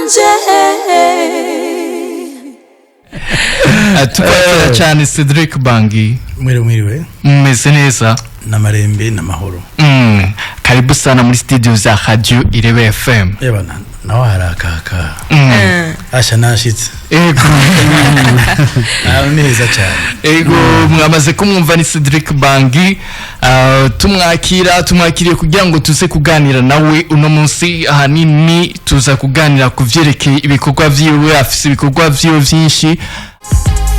Wanje. Tukwakira cyane, Cedric Bangi. Mwiriwe, mwiriwe. Mumeze neza? N'amarembe n'amahoro. Karibu sana muri studio za Radio Irebe FM. Eba nawe harakaka. Asha, nashitse. Ego. Ahantu ni heza cyane. Ego, mwamaze kumwumva, ni Cedric Bangi. Tumwakira, tumwakiriye kugira ngo tuze kuganira nawe uno munsi. Ahanini tuza kuganira ku vyerekeye ibikorwa vyiwe. Afise ibikorwa vyiwe vyinshi,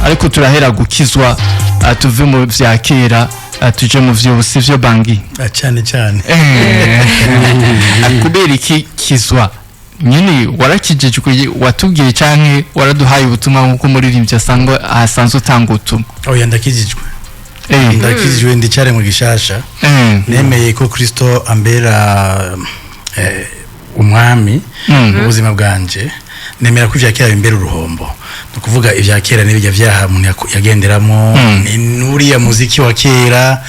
ariko turahera gukizwa, tuve mu vya kera, tuje mu vyo, sivyo Bangi? Ah, cyane cyane. Kubera iki kizwa nyine? Warakijijwe, watubwiye canke waraduhaye ubutumwa nk'uko umuririmbyi asanzwe asanzwe utanga ubutumwa? Oya, ndakijijwe. Ndakijijwe, ndi cyaremwe gishasha. Nemeye ko Kristo ambera umwami mu buzima bwanje. Nemera ko ivya kera bimbera uruhombo. Ni ukuvuga ivya kera n'ibijya vyaha umuntu yagenderamo, ni n'uriya muziki wa kera,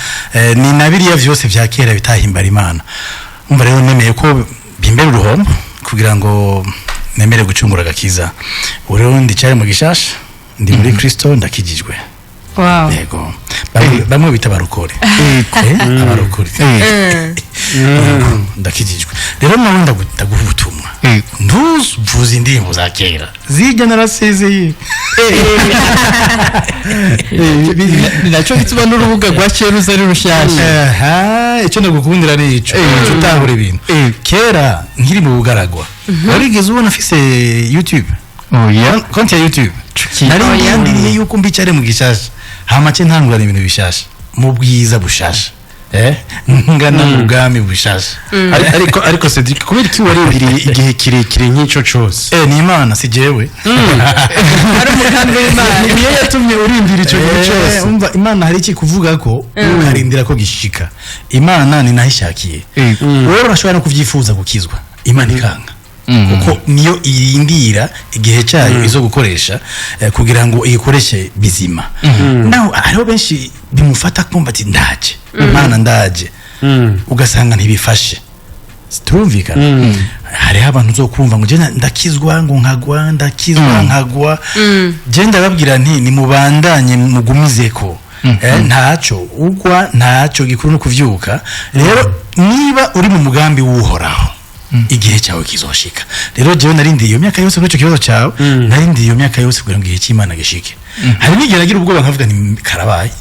ni na biriya vyose vya kera bitahimbara Imana. Umva rero, nemeye ko bimbera uruhombo kugira ngo nemere gucungura agakiza. Ubu rero ndi cyaremwe gishasha, ndi muri Kristo, ndakijijwe. Yego, bamwe bita barokore. Abarokore. Ndakijijwe rero, nawe ndaguha ubutumwa. Ntuvuze indirimbo za kera, zijya narasezeye. Ni nacyo gituma n'urubuga rwa kera uza ari rushyashya. Aha, icyo ndagukundira ni ico ico utahura ibintu. Kera nkiri mu bugaragwa, warigeze ubona afise YouTube? Oya. Konti ya YouTube? Cuki. Nari ndindiriye yuko mbicare mu gishasha, hama ce ntangurana ibintu bishasha, mu bwiza bushasha, ngana mu bwami bushasha. Ariko Cedric, kubera iki warindiriye igihe kirekire nk'icyo cose? Ni Imana, si jewe. Ari umugambi w'Imana. Niyo yatumye urindira ico gihe cose? Umva, Imana hari iki kuvuga ko ukarindira ko gishika. Imana ni naho ishakiye. Wowe urashobora no kuvyifuza gukizwa, Imana ikanga, kuko niyo irindira igihe cyayo izo gukoresha, kugira ngo iyikoreshe bizima. Naho hariho benshi bimufata kumva ati: "Ndaje Imana, ndaje," ugasanga ntibifashe. Turumvikana? Hariho abantu uzokumva ngo: "Jye ndakizwa," ngo nkagwa, "ndakizwa nkagwa." Je ndababwira nti: "Nimubandanye, mugumizeko." Ntaco ugwa, ntaco, gikuru no kuvyuka. Rero niba uri mu mugambi w'Uhoraho, igihe cyawe kizoshika. Rero jewe narindiye iyo myaka yose kuri ico kibazo cyawe. Narindiye iyo myaka yose kugira ngo igihe cy'Imana gishike. Hari n'igihe nagira ubwoba nkavuga nti: "Karabaye."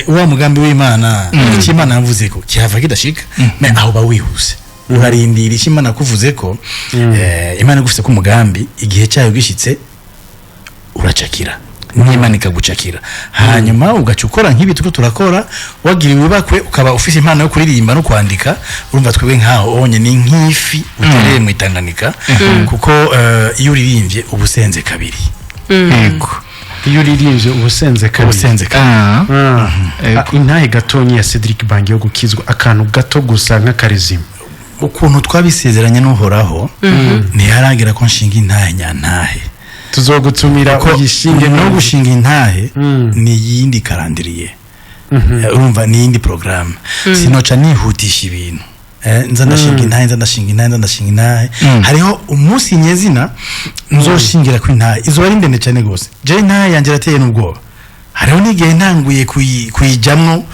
Wa mugambi w'Imana, icyo Imana yavuze ko kihava kidashika. Mais aho ba wihuse, urarindira icyo Imana kuvuze ko, Imana igufise ko umugambi, igihe cyayo gishitse uracakira n'Imana ikagucakira, hanyuma ugaca ukora nk'ibi turiko turakora. Wagiriwe ibakwe ukaba ufise impano yo kuririmba no kwandika, urumva twebwe nkaho onye ni nk'ifi utereye mu Itanganika, kuko iyo uririmbye uba usenze kabiri. Yego. Iyo uririmbye uba usenze Uba kabiri. usenze kabiri. Yego. Ah, intahe gatonyi ya Cedric Bangi yo gukizwa, akantu gato gusa nk'akarizima. Ukuntu twabisezeranye n'Uhoraho, ntiharagera ko nshinga intahe nyantahe. Tuzogutumira Ko uyishinge. no gushinga intahe ni iyindi calendrier. Urumva, ni iyindi programme. Sinoca nihutisha ibintu. Nza ndashinga intahe, nza ndashinga intahe, nza ndashinga intahe. Hariho umunsi nyezina nzoshingira ku intahe, izoba ari ndende cyane gose. Je intahe yanjye irateye n'ubwoba. Hariho n'igihe ntanguye kuyijamwo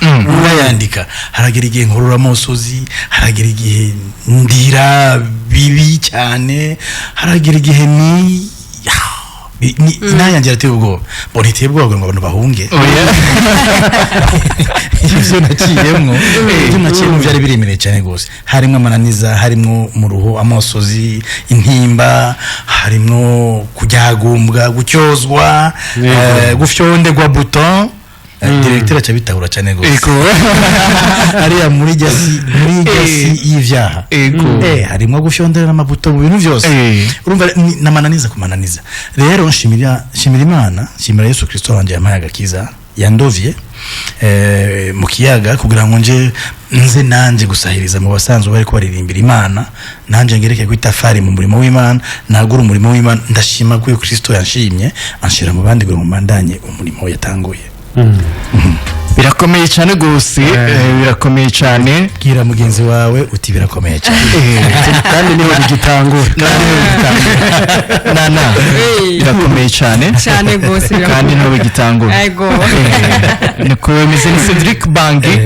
urayandika, haragera igihe nkorora amosozi, haragera igihe ndira bibi cyane, haragera igihe ni intahe yanjye irateye ubwoba. Bo ntiteye ubwoba ngo abantu bahunge. Ibyo naciyemwo byari biremereye cyane rwose. Harimo amananiza, harimo umuruho, amosozi, intimba, harimo kujyagumbwa, gucyozwa, gufyondegwa bouton. Directeur aca bitahura cyane rwose. Hariya muri jasi y'ivyaha. Harimo gufyonderera amabuto mu bintu byose. Urumva, namananiza kumananiza. Rero nshimira Imana, nshimira Yesu Kristo wanjye yampaye agakiza, yandovye mu kiyaga kugira ngo nje nze nanje gusahiriza mu basanzwe bari kubaririmbira Imana, nanje ngereke ku itafari mu murimo w'Imana, nagura umurimo w'Imana. Ndashima ko Kristo yanshimye, anshira mu bandi kugira ngo mbandanye umurimo yatanguye. Birakomeye cyane rwose, birakomeye cyane. Bwira mugenzi wawe uti birakomeye cyane. Kandi niho bigitangura. Nana, birakomeye cyane. Cyane rwose. Kandi Birakomeye. niho bigitangura. Ego. Niko bimeze. Ni Cedric Bangi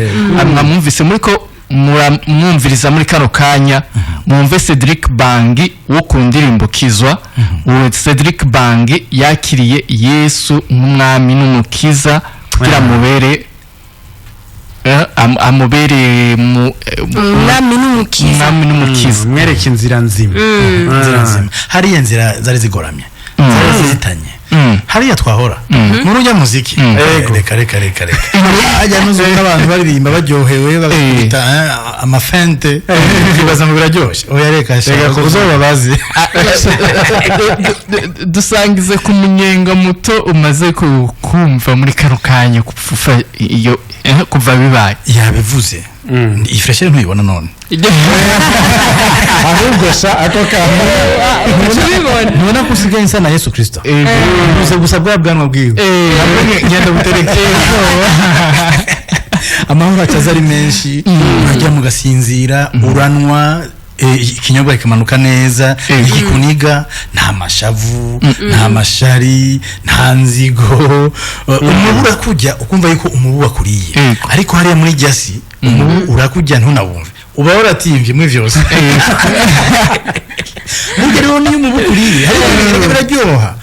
mwamwumvise muri ko muramwumviriza muri kano kanya. Mwumve Cedric Bangi wo ku ndirimbo Kizwa. Uwo Cedric Bangi yakiriye Yesu nk'umwami n'umukiza kugira amubere amubere Umwami n'umukiza. Umwami n'umukiza. Mwereke inzira nzima. Inzira nzima. Hariya nzira zari zigoramye, zari zizitanye. Hariya twahora muri ujya muziki. Reka, reka, reka, reka, hajya nuzuka abantu baririmba baryohewe, bagakubita amafente, ukibaza ngo biraryoshye. Oya, reka. Reka uzobabaze. Dusangize ku munyenga muto umaze kumva muri kano kanya kuva iyo kuva bibaye. Yabivuze, iyi fraîcheur ntuyibona none? Ahubwo sha, ako kantu. Tubibona. Ntubona ko usigaye nsa na Yesu Kirisito? Gusa gusa bwa bwanwa bwiwe nabwo ngenda butereke, amahoro acaza ari menshi, urajya mugasinzira, uranwa ikinyobwa kikamanuka neza, ntigikuniga, nta mashavu, nta mashari, nta nzigo. Umubu urakujya ukumva yuko umubu wakuriye. Ariko hariya muri jasi umubu urakujya ntunawumve, uba waratimvye muri vyose. Burya rero niyo umubu ukuriye hariya ibintu biraryoha.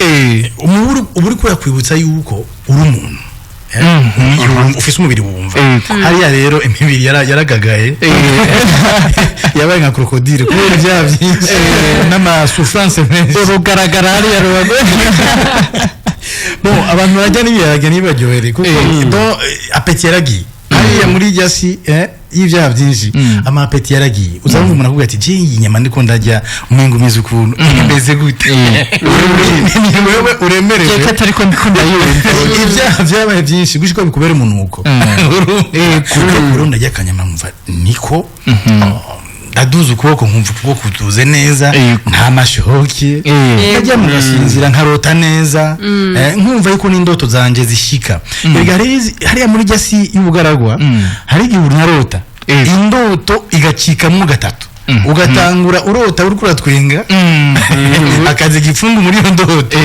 Umubu uba uriko urakwibutsa yuko uri umuntu. Ufise umubiri wumva. Hariya rero imibiri yaragagaye, yabaye nka crocodile kubera ibyaha byinshi n'amasouffrance menshi. Rugaragara hariya rubago. Bon, abantu barajya n'ibiharage ntibaryohere kuko donc appétit yaragiye hariya muri irya si y'ibyaha byinshi. Ama appétit yaragiye, uzamva umuntu akubwira ati: "Je, iyi nyama ndiko ndarya umengo umeze ukuntu, imeze gute?" Ni wewe uremerewe. Reka, atari ko ndiko ndayumva. Ibyaha byabaye byinshi gushika bikubera umunuko. Kuko ndarya akanyama nkumva niko. Oh, ndaduza ukuboko nkumva ukuboko kuduze neza, nta mashoki. Nkajya mugasinzira, nkarota neza, nkumva yuko n'indoto zanje zishika. Erega hariya muri jasi y'ubugaragwa hari igihe unarota indoto igacikamwo gatatu, ugatangura urota uriko uratwenga, akaza igipfungu muri iyo ndoto,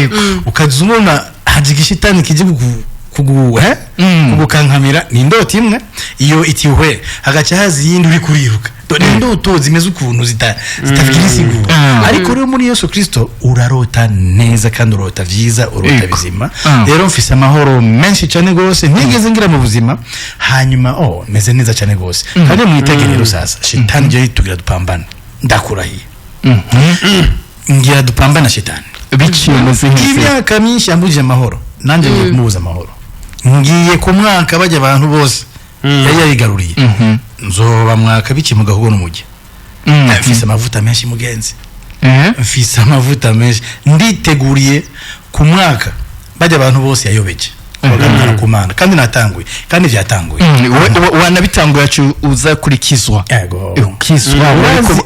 ukaza ubona haje igishitani kije kugu kugukankamira. Ni indoto imwe iyo itihwe, hagaca haza iyindi uri kuriruka. Ni indoto zimeze ukuntu zitagira insiguro. Ariko rero muri Yesu Kristo urarota neza kandi urota vyiza, urota bizima. Rero mfise amahoro menshi cyane gose ntigeze ngira mu buzima. Hanyuma oh, meze neza cyane gose. Kandi mwitege rero sasa shitani je tugira dupambana, ndakurahiye, ngira dupambana shitani. Biciye mu zihe nzira? Imyaka myinshi yambujije amahoro, nanjye ngiye kumubuza amahoro. Ngiye ku mwaka bajya abantu bose yari yarigaruriye, nzoba mwaka biciye mu gahugu n'umujyi. Mfise amavuta menshi, mugenzi. Mfise amavuta menshi, nditeguriye ku mwaka bajya abantu bose yayobeje bagarukana ku Mana. Kandi natanguye, kandi byatanguye. Wanabitanguye acu uza kurikizwa. Yego. Ukizwa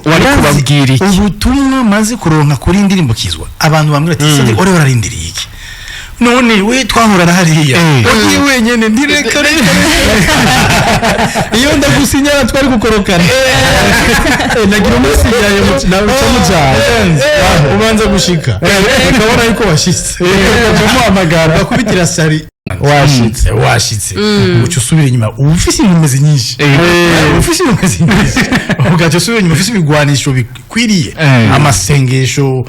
wari kubabwira iki? Ubutumwa maze kuronka kuri indirimbo Kizwa, abantu bambwira ati: "Cedric, uri wararindiriye iki none? We twahorana hariya, ugiye wenyene." Ndireka, reka, reka, iyo ndagusinyara twari gukorokana. Nagira umunsi yawe nawe uca. Ubanza gushika ukabona yuko washitse, Ukamuhamagara. bakubitira sari. Washitse. Washitse, uca usubira inyuma, uba ufise inkomezi nyinshi. Uba ufise inkomezi nyinshi, ugaca usubira inyuma ufise ibigwanisho bikwiriye, amasengesho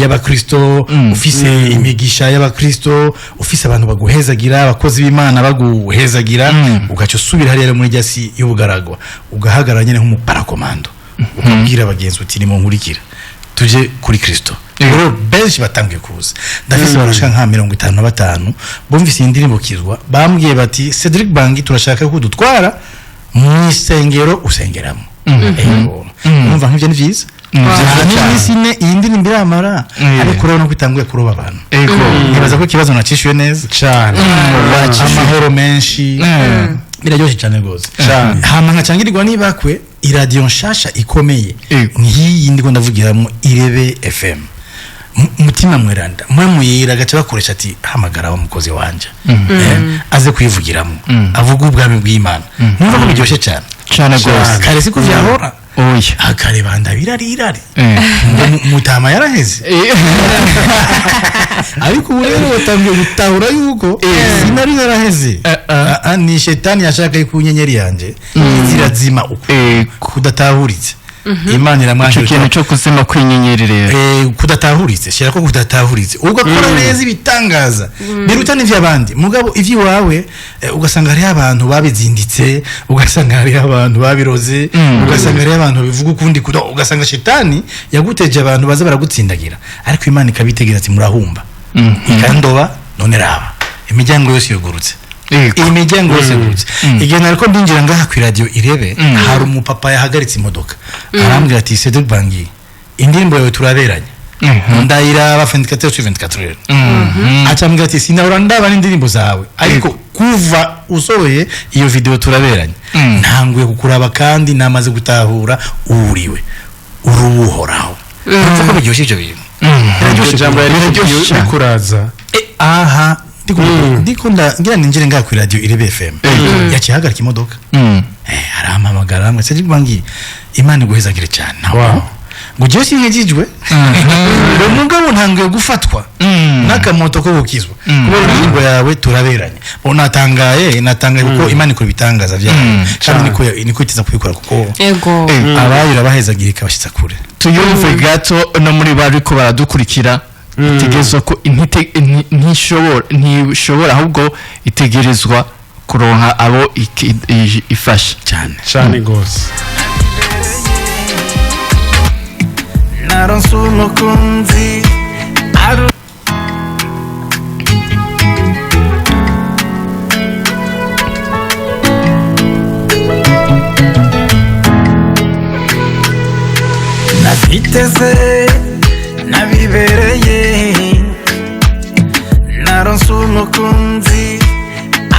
y'abakristo, ufise imigisha y'abakristo, ufise abantu baguhezagira, abakozi b'Imana baguhezagira. Ugaca usubira hariya muri jasi y'ubugaragwa, ugahagarara nyine nk'umuparakomando, ukabwira abagenzi uti: "Nimunkurikira tuje kuri Kristo." Rero benshi batangiye kuza. Ndafise barashika nka 55 bumvise iyi ndirimbo Kizwa, bambwiye bati: "Cedric Bangi, turashaka ko dutwara mu isengero usengeramo." Ego. Urumva nk'ivyo ni vyiza. N'iminsi 4 iyi ndirimbo iramara, ariko urabona ko itanguye kuroba abantu. Nibaza ko ikibazo nacishuye neza. Cyane. Amahoro menshi, biraryoshye cyane rwose. Cyane. Hama nkacangirirwa nibakwe iradiyo nshasha ikomeye nk'iyi ndiko ndavugiramo, Irebe FM. Umutima mweranda mwe muyira agaca bakoresha ati hamagara wa mukozi wanje, aze kwivugiramo, avuga ubwami bw'Imana. Numva ko biryoshye cyane. Cyane rwose. Kare siko vyahora. Oya. Akare banda birari irari, Eh. ngo mutama yaraheze. Ariko ubu rero batangiye gutahura yuko sinari naraheze. Eh. Ah, ah, ni shetani yashaka yuko inyenyeri yanjye zirazima uko kudatahuritse Imana Icyo iramwakira. kintu cyo kuzima kw'inyenyeri rero. Kudatahuritse, shira ko kudatahuritse, ugakora neza ibitangaza biruta n'ivy'abandi, mugabo ivy'iwawe, ugasanga hariho abantu babizinditse, ugasanga hariho abantu babiroze, ugasanga hariho abantu babivuga ukundi ugasanga shetani yaguteje abantu baza baragutsindagira, ariko Imana ikabitegera ati murahumba, ikandoba. None raba imiryango yose yugurutse. Imiryango yose yugurutse. Igihe nariko ndinjira ngaha ku radio Irebe, hari umupapa yahagaritse imodoka, arambwira ati: "Cedric Bangi, indirimbo yawe turaberanye, ndayiraba 24 sur 24 rero." Acambwira ati: "Sinahora ndaba n'indirimbo zawe, ariko kuva usohoye iyo video turaberanye, ntanguye kukuraba kandi namaze gutahura uriwe, uruhoraho." Urumva ko biryoshye ibyo bintu? Iryo jambo yari Biraryoshye cyane. rikuraza. Aha ndiko ngira ninjire ngaha ku radio Irebe FM, yaciye ahagarika imodoka. Arampamagara ngo: "Cedric Bangi, Imana iguhezagire cyane." Wow. Ngo jewe sinkejijwe, ngo mugabo ntanguye gufatwa n'akamoto ko gukizwa kubera indirimbo yawe turaberanye. Bo natangaye, natangaye kuko Imana ikora ibitangaza byayo, kandi niko iteza kubikora kuko abayo irabahezagira, ikabashyitsa kure. Tuyumve gato no muri bariko baradukurikira. Itegerezwa ko ntishobora, ahubwo itegerezwa kuronka abo ifasha. Cyane. Cyane rwose. Naronse umukunzi aru nabyiteze nabibereye. Naronse umukunzi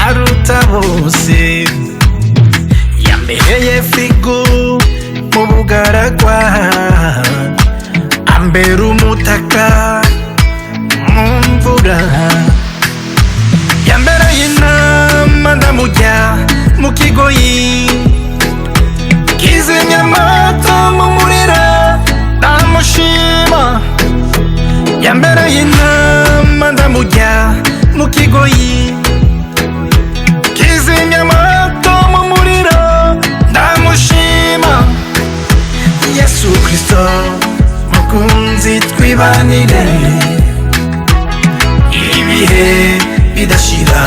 aruta bose, yambereye frigo mu bugaragwa, ambera umutaka mu mvura, yambereye inama ndamujya mu kigoyi, kizimya amato mu muriro ndamushima, yambereye inama ndamujya mu kigoyi, kizimya amato mu muriro ndamushima. Yesu Kristo mukunzi, twibanire ibihe bidashira,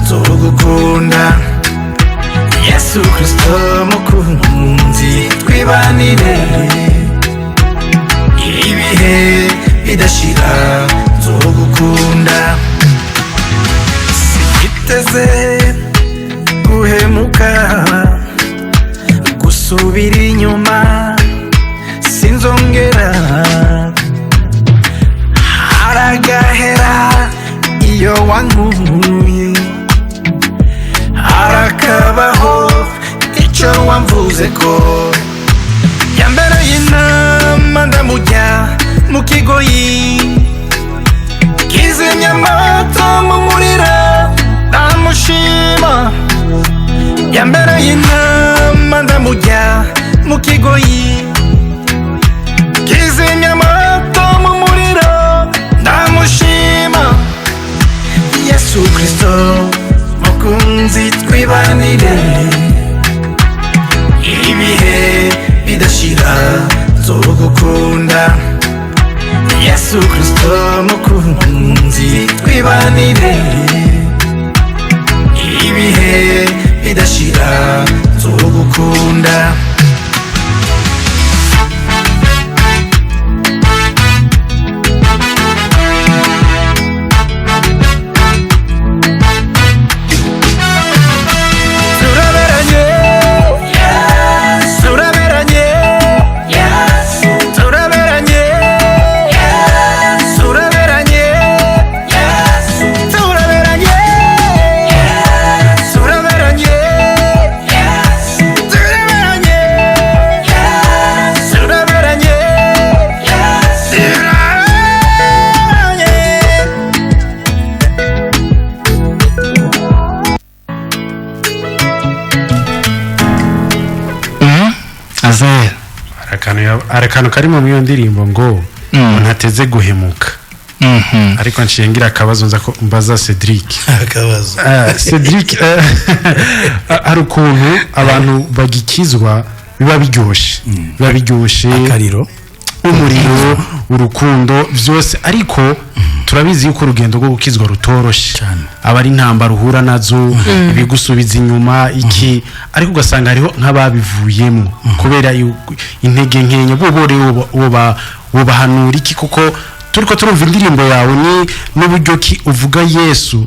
nzogukunda. Yesu Kristo mukunzi, twibanire ibihe bidashira, nzogukunda. Siniteze guhemuka, gusubira inyuma sinzongera. Haragahera iyo wankuye, harakabaho icyo wamvuze ko yambereye inama ndamujya mu kigoyi, kizimya amato mu muriro ndamushima, yambereye inama ndamujya mu kigoyi, kizimya amato mu muriro ndamushima. Yesu Kristo mukunzi, twibanire ibihe bidashira, nzogukunda. Yesu Kristo mukunzi, twibanire ibihe bidashira, nzogukunda. Turaberanye, turaberanye, turaberanye, turaberanye, turaberanye, turaberanye, turaberanye. Hari akantu kari mu iyo ndirimbo ngo ntateze guhemuka, ariko nshingira akabazo nza ko mbaza Cedric. Akabazo. Cedric, hari ukuntu abantu bagikizwa biba biryoshe, biba biryoshe, akariro, umuriro, urukundo, byose, ariko turabizi yuko urugendo rwo gukizwa rutoroshe. Cyane. Aba ari intambara uhura nazo, ibigusubiza inyuma iki, ariko ugasanga hariho nk'ababivuyemo kubera intege nkenya. Bo rero wobahanura iki? Kuko turiko turumva indirimbo yawe ni n'uburyo ki uvuga Yesu,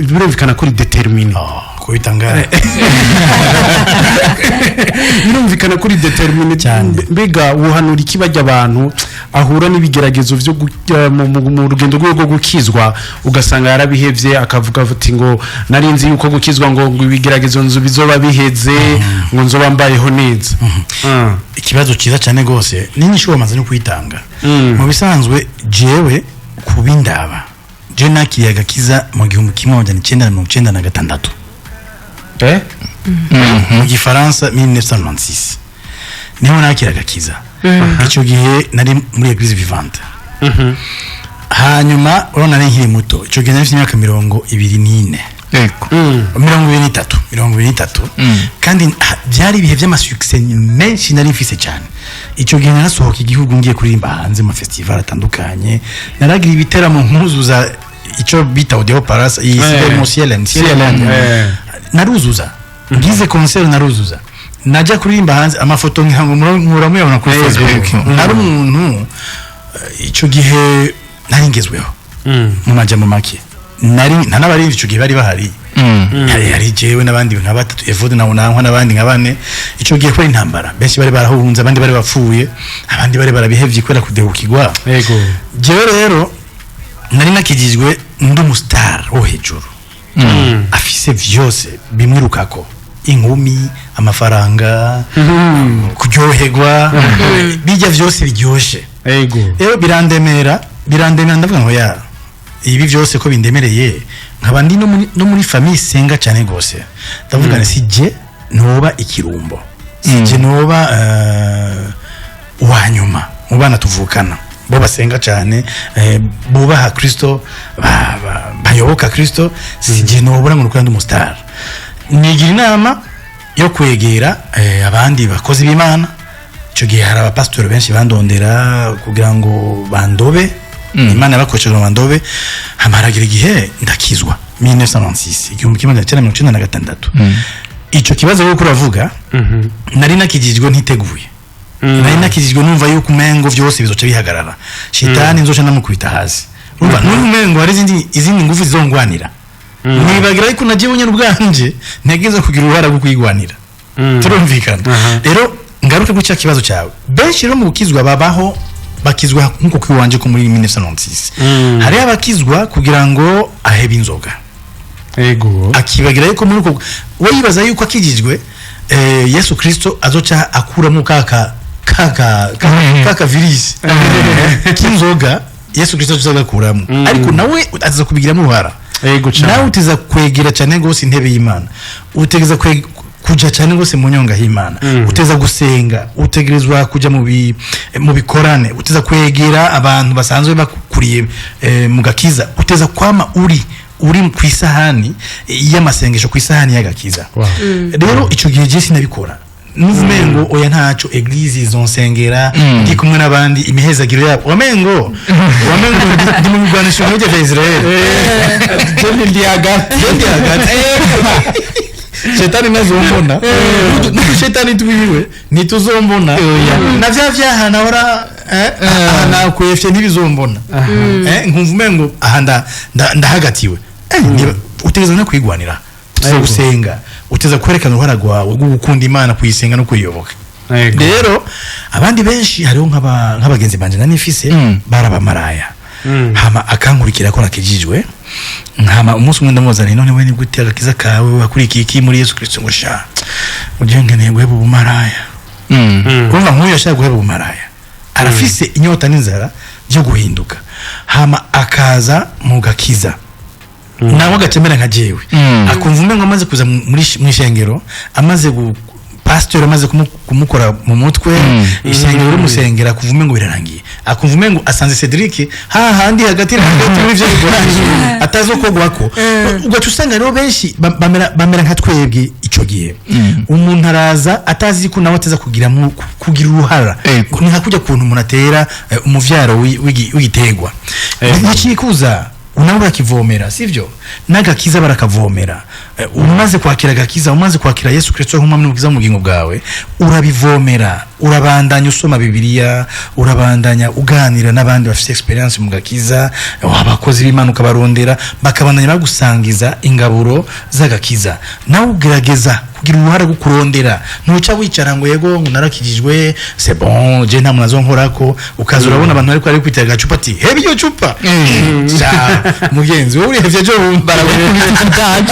birumvikana ko uri déterminé. Kubitangara. Birumvikana kuri déterminé. Cyane. Mbega wuhanura iki bajya abantu ahura n'ibigeragezo byo mu rugendo rwe rwo gukizwa, ugasanga yarabihevye, akavuga ati ngo nari nzi yuko gukizwa ngo ibigeragezo nzu bizoba biheze, ngo nzoba mbayeho neza? Ikibazo cyiza cyane rwose, n'inyishu wamaze no kuyitanga. Mu bisanzwe jewe kubindaba, je nakiriye agakiza mu 1996. Mu gifaransa 1996 niho nakira agakiza. Icyo gihe nari muri Église Vivante. Hanyuma urabona nari nkiri muto, icyo gihe nari mfite imyaka 24. 23, 23. Kandi byari ibihe by'ama succès menshi nari mfise cyane. Icyo gihe narasohoka igihugu ngiye kuririmba hanze mu festival atandukanye, naragira ibiteramo nkuzuza icyo bita Odeo Palace, iyi isigaye mu CLN. CLN. Naruzuza, ngize concert naruzuza, najya kuririmba hanze, amafoto nka muramuyabona kuri Facebook. Nari umuntu icyo gihe nari ngezweho. Mu majambo make, nari nta n'abaririmbyi icyo gihe bari bahari. Hari jewe n'abandi nka batatu, Evode na Unankwa n'abandi nka bane. Icyo gihe kubera intambara benshi bari barahunze, abandi bari bapfuye, abandi bari barabihevye kubera kudehukirwa. Jewe rero nari nakijijwe ndi umu star wo hejuru, afise vyose bimwirukako: inkumi, amafaranga, kuryoherwa, bijya vyose biryoshe. Rero birandemera, birandemera, ndavuga ngo ya ibi byose ko bindemereye, nkaba ndi no muri famille isenga cyane gose, ndavuga nti si je noba ikirumbo, si je noba uwa nyuma mu bana tuvukana, bo basenga cyane, bubaha Kristo, bayoboka Kristo, si je nobura ngo nuko ndi umu star. Nigira inama yo kwegera abandi bakozi b'Imana. Icyo gihe hari abapasitori benshi bandondera kugira ngo bandobe. Imana yabakoresheje ngo bandobe. Hamaragira igihe ndakizwa 1996, 1996. Icyo kibazo rero uravuga, nari nakijijwe ntiteguye, nari nakijijwe numva yuko umengo vyose bizoca bihagarara, shitani nzoca ndamukubita hasi. Urumva numva umengo hari izindi ngufu zizongwanira, nibagira ariko nagiye nyine ubwanje ntegeza kugira uruhara rwo kwigwanira. Turumvikana? Rero ngaruke kuri cya kibazo cyawe. Benshi rero mu gukizwa babaho bakizwa nk'uko kwiwanje ko muri 1996, hariho abakizwa kugira ngo ahebe inzoga, akibagira yuko muri uko we yibaza yuko akijijwe Yesu Kristo azoca akuramo kaka virus k'inzoga, Yesu Kristo azoca agakuramo, ariko nawe aza kubigiramo uruhara. Cyane. Nawe uteza kwegera cyane rwose intebe y'Imana, utegeza kuja cyane rwose mu nyonga y'Imana, uteza gusenga, utegerezwa kuja mu bikorane, uteza kwegera abantu basanzwe bakuriye mu gakiza, uteza kwama uri ku isahani y'amasengesho, ku isahani y'agakiza. Rero ico gihe je sinabikora, nuvume ngo oya ntaco, église izonsengera, ndi kumwe n'abandi, imihezagiro yabo, wamengo ndi mu bigwanisho nk'ibyo vya Israel. Je ndi hagati. Je ndi hagati, shetani ntazombona, n'udushetani twiwe ntituzombona, na vya vyaha nahora aha nakwefye ntibizombona. Nkumva umengo aha ndahagatiwe. Utegerezwa no kwigwanira, uteza gusenga, uteza kwerekana uruhara rwawe rwo gukunda Imana, kuyisenga no kuyiyoboka. Rero abandi benshi, hariho nk'abagenzi banje nari nifise barabamaraya, hama akankurikira ko nakijijwe. Hama umunsi umwe ndamubaza nti: "None we ni gute agakiza kawe, wakurikiye iki muri Yesu Kristo?" Ngo: "Sha, ugiye nkeneye guheba ubumaraya." Urumva nk'uyu yashaka guheba ubumaraya, arafise inyota n'inzara byo guhinduka, hama akaza mu gakiza, nawe agacemera nka jewe, akumva umengo amaze kuza muri mw'ishengero, amaze Pasteur amaze kumukora mu mutwe, isengero rimusengera, kuvume ngo birarangiye, akumva umengo asanze Cedric hahandi hagati na hagati muri ivyo bigoranye atazi uko gwako. Ugaca usanga rero benshi bamera nka twebwe ico gihe. Umuntu araza atazi ko nawe ateza kugira uruhara. Ni nka kujya kuntu umuntu atera umuvyaro w'igiterwa ntikikuza, nawe urakivomera, sivyo? N'agakiza barakavomera. Umaze kwakira agakiza, umaze kwakira Yesu Kristo nk'umwami n'umukiza mu bugingo bwawe, urabivomera, urabandanya usoma Bibiliya, urabandanya uganira n'abandi bafite experience mu gakiza, abakozi b'Imana ukabarondera, bakabandanya bagusangiza ingaburo z'agakiza. Nawe ugerageza kugira uruhare rwo kurondera. Ntuca wicara ngo yego, ngo narakijijwe, c'est bon, je nta muntu azonkorako. Ukaza urabona abantu ariko ari kwitega agacupa, ati hebe iryo cupa. Ja, mugenzi wowe urihevye ejo bundi Baragukubita ikidaji.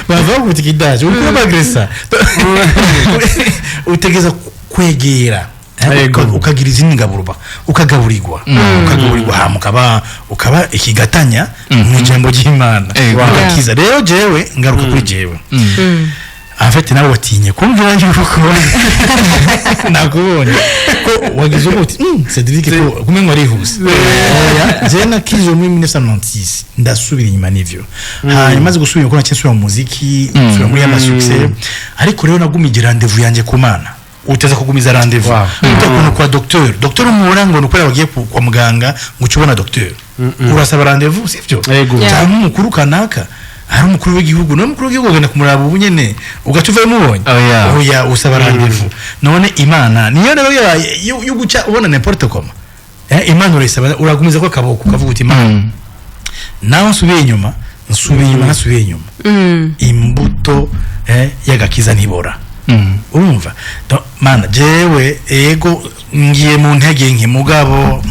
Bava bakubita ikidaji, uriko urabagresa. Utegeza kwegera, ukagira izindi ngaburo, ukagaburirwa, hama ukaba ikigatanya mu ijambo ry'Imana, ugakiza. Rero jewe ngaruka kuri jewe. En fait, nawe watinye kumvira yuko nakubonye ko wagize uti Cedric ko kumengo arihuse. Oya, jewe nakije muri 1996, ndasubira inyuma n'ivyo. Hanyuma maze gusubira inyuma, ko naciye nsubira mu muziki, nsubira muri ama succès, ariko rero nagumije rendez-vous yanje ku Mana. Uteza kugumiza rendez-vous. Ujya kuntu kwa docteur, docteur umubona ngo nukora wagiye kwa muganga ngo uce ubona docteur, urasaba rendez-vous, sivyo? Yego. Cyangwa umukuru kanaka, hari umukuru w'igihugu, nawe umukuru w'igihugu ugenda kumuraba ubu nyene ugaca uvayo umubonye? Oya. Oya, usaba rendez-vous. None Imana niyo rero yo guca ubona n'importe comment? Imana urayisaba, uragumiza ko akaboko, ukavuga uti: "Imana, nawe nsubiye inyuma, nsubiye inyuma, nasubiye inyuma, imbuto y'agakiza ntibora." Urumva? Mana, jewe ego ngiye mu ntege nke, mugabo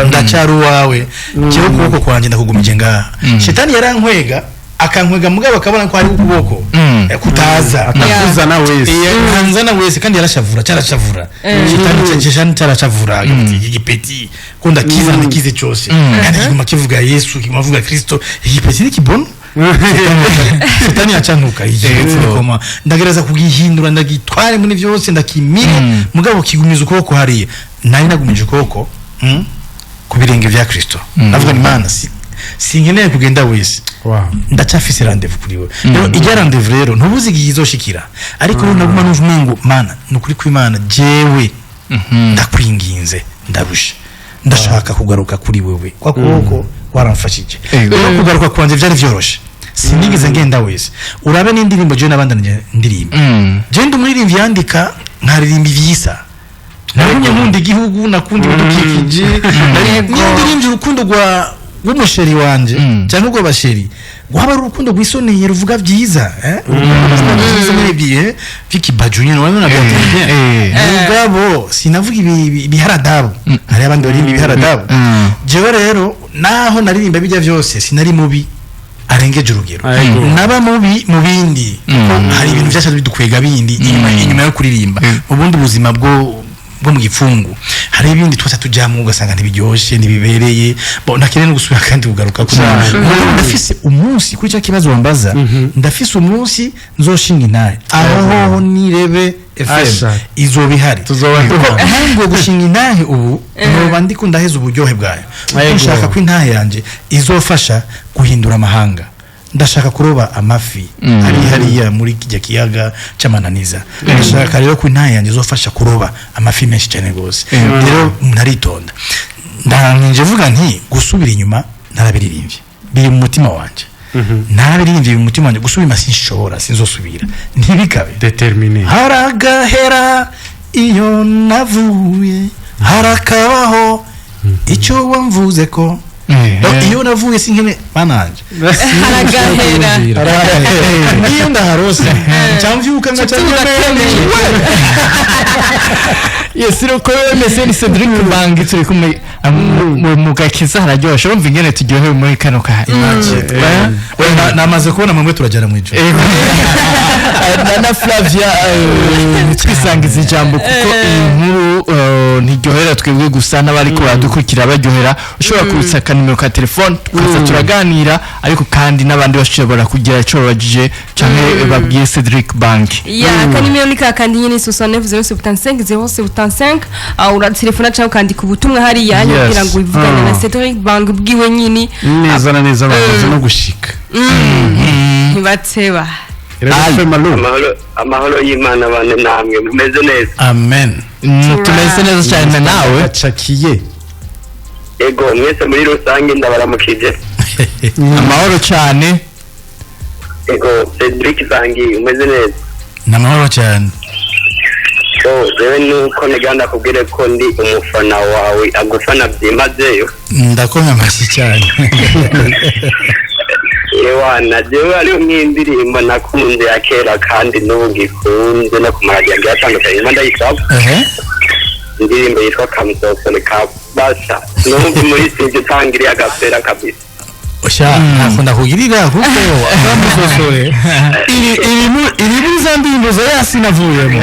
ndacyari uwawe. Jewe ukuboko kwanjye ndakugumije ngaha. Shetani yarankwega, akankwega, mugabo akabona ko hari ukuboko kutaza. Atakuzana wese. Ntanzana wese, kandi yarashavura, cyarashavura. Shetani cyarashavura, ati iki gipeti ko ndakiza, ndakize cyose, kandi kiguma kivuga Yesu, kiguma kivuga Kristo, iki gipeti nikibona. Shetani yacantuka iki gipeti nikoma, ndagereza kugihindura, ndagitware muri byose, ndakimire, mugabo kigumiza ukuboko hariya. Nari nagumije ukuboko ku birenge vya Kristo. Ndavuga ni Mana, si sinkeneye kugenda wese, ndacyafise rendez-vous kuri we. Rero ijya rendez-vous rero ntubuzi igihe izoshikira, ariko rero naguma numva umengo Mana, ni ukuri kw'Imana, jewe ndakwinginze, ndarusha, ndashaka kugaruka kuri wewe, kwa kuboko waramfashije. Rero kugaruka kwanje vyari vyoroshe, sinigeze ngenda wese. Urabe n'indirimbo jewe n'abandi ndirimba, jewe ndi umuririmbyi yandika, nkaririmba ivyisa. Narumye nkunda igihugu, nakunda ibidukikije. Niyo ndirimbye urukundo rwa rw'umusheri wanje cyangwa urwo basheri, rwaba ari urukundo rwisoneye, ruvuga byiza, urukundo ruvuga byiza nyine, bihe by'ikibaju nyine, urabona bya bien. Mugabo sinavuga ibiharadabu, hari abandi baririmba ibiharadabu. Jewe rero naho naririmba bijya byose, sinari mubi arengeje urugero. Naba mubi mu bindi, kuko hari ibintu byashatse bidukwega bindi inyuma yo kuririmba, mu bundi buzima bwo mu gipfungu, hari ibindi twese tujyamo ugasanga ntibiryoshe, ntibibereye. Bo ntakeneye no gusubira kandi kugaruka ko. Mugabo ndafise umunsi kuri cya kibazo wambaza, ndafise umunsi nzoshinga intahe aho hoho nirebe FM Asha. izoba ihari. Tuzoba Kuko tuhari. ntanguye gushinga intahe ubu, noba ndiko ndaheza uburyohe bwayo, kuko nshaka ko intahe yanjye izofasha guhindura amahanga. Ndashaka kuroba amafi ari hariya muri kijya kiyaga cy'amananiza. Ndashaka rero ko intahe yanjye izofasha kuroba amafi menshi cyane rwose. Rero naritonda, ndangije vuga nti gusubira inyuma narabiririmbye, biri mu mutima wanje, narabiririmbye, biri mu mutima wanje. Gusubira inyuma sinshobora, sinzosubira, ntibikabe. Déterminé. Haragahera iyo navuye, harakabaho icyo wamvuze ko. Donc, iyo navuye sinkene bananje. Haragahera. Niyo ndaharose cyamvyuka ngaca. Yes, nuko bimeze. Ni Cedric Bangi turi kumwe. Mu gakiza hararyoshe, urumva ingene turyohewe muri kano ka Namaze kubona mwemwe turajyana mu ijoro. Na Flavia, twisangiza ijambo kuko iyi nkuru Ntiryohera twebwe gusa, n'abariko baradukurikira baryohera. Ushobora kubitsa akanimero ka telefone, tukaza turaganira, ariko kandi n'abandi bashobora kugira ico babajije canke babwiye Cedric Bank. Ya, akanimero ni kakandi nyine, 69 075 075. Uratelefona cyangwa ukandika ubutumwa hariya kugira ngo wivugane na Cedric Bank bwiwe nyine. Neza na neza, bamaze no gushika. Ntibateba. Rero Femalu. Amahoro, amahoro y'Imana bane namwe. Mumeze neza? Amen. Tumeze neza cyane, nawe? Gacakiye. Ego, mwese muri rusange ndabaramukije. Amahoro cyane. Ego, Cedric Zangi, umeze neza? Ni amahoro cyane. So jewe nuko niganda kubwire ko ndi umufana wawe, agufana byimazeyo. Ndakomye amashyi cyane. Ewana, jewe hariho nk'indirimbo nakunze ya kera kandi n'ubu ngikunze no ku maradiyo agiye atandukanye nyuma ndayisaba. Indirimbo yitwa Kamusosore ka Basha, n'ubu muri sivyo utangiriye agapera kabisa. Sha, ntakunda kugirira kuko amusosore. Iri muri za ndirimbo za Yasina avuyemo.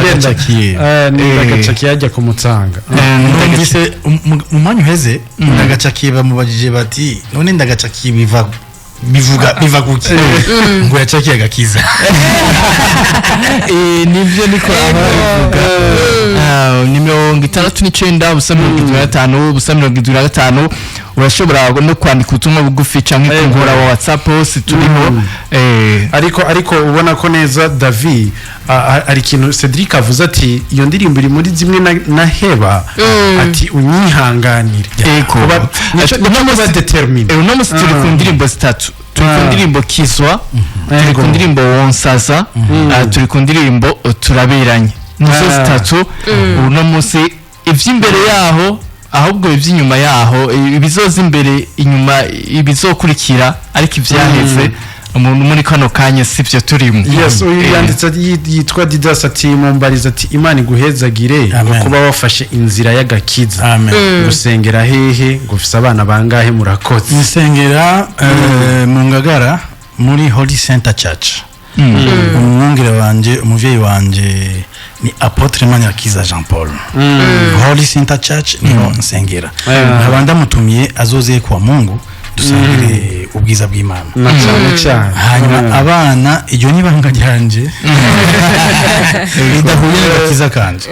Ndagacakiye. Ndagacakiye ajya kumutanga. Numvise mu mwanya uheze Ndagacakiye bamubajije bati: "None Ndagacakiye biva bivuga biva kuki?" Ngo yacakiye agakiza. Nivyo niko ababivuga. Ni 69 0 75 0 75. Urashobora no kwandika ubutumwa bugufi canke ku nkora wa WhatsApp, hose turiho. Ariko ubona ko neza David ari ikintu Cedric avuze ati iyo ndirimbo iri muri zimwe na heba, ati unyihanganire. Ego. Nico kuba déterminé. Uno musi turi ku ndirimbo zitatu: turi ku ndirimbo Kizwa, turi ku ndirimbo Wonsaza, turi ku ndirimbo Turaberanye. Nizo zitatu uno musi. Ivy'imbere yaho, ahubwo ivy'inyuma yaho, ibizoza imbere, inyuma, ibizokurikira, ariko ivyaheze umuntu muri kano kanya sivyo turimo. Yes, uyu yanditse yitwa Didas ati: "Mumbariza ati Imana iguhezagire ngo Amen. kuba wafashe inzira y'agakiza. Amen. Gusengera hehe? Ngo ufise abana bangahe? Murakoze." Nsengera mu Ngagara muri Holy Center Church. Umwungere wanje, umuvyeyi wanje ni Apôtre Manirakiza Jean Paul. Holy Center Church niho nsengera. Nkaba ndamutumiye azoze kwa Mungu dusangire ubwiza bw'Imana. Na cyane cyane. Hanyuma abana, iryo ni ibanga ryanje ridahuye n'agakiza kanje,